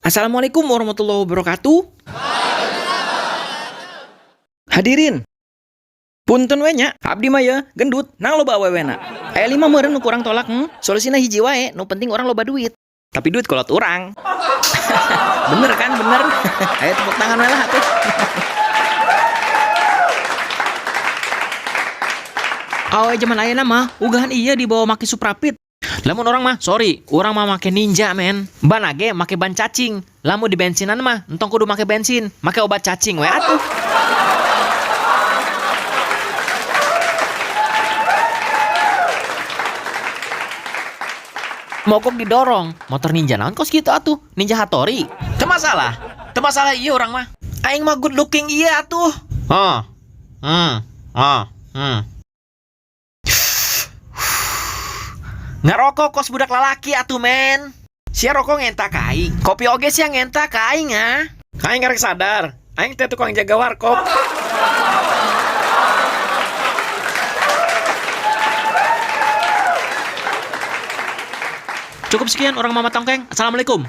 Assalamualaikum warahmatullahi wabarakatuh. Hadirin. Punten we nya, abdi mah ya gendut, nang loba awewena. Aya lima meureun nu kurang tolak, Solusina hiji wae, nu penting urang loba duit. Tapi duit kolot urang. Bener kan, bener. Ayo tepuk tangan we lah atuh. Awewe zaman ayeuna mah ugahan iya dibawa make Suprapit. Lamun urang mah, sorry, urang mah make Ninja, men. Ban ge make ban cacing. Lamun di bensinan mah entong kudu make bensin, make obat cacing we atuh. Mogok didorong, motor Ninja naon kos gitu atuh, Ninja Hattori. Teu masalah, teu masalah iya urang mah. Aing mah good looking iya atuh. Oh. Oh. Ngerokok kos budak lalaki atuh, men. Sia rokok ngenta ka aing. Kopi oge sia ngenta ka aing ah. Aing karek sadar, aing teh tukang jaga warkop. Cukup sekian urang Mama Tongkeng. Assalamualaikum.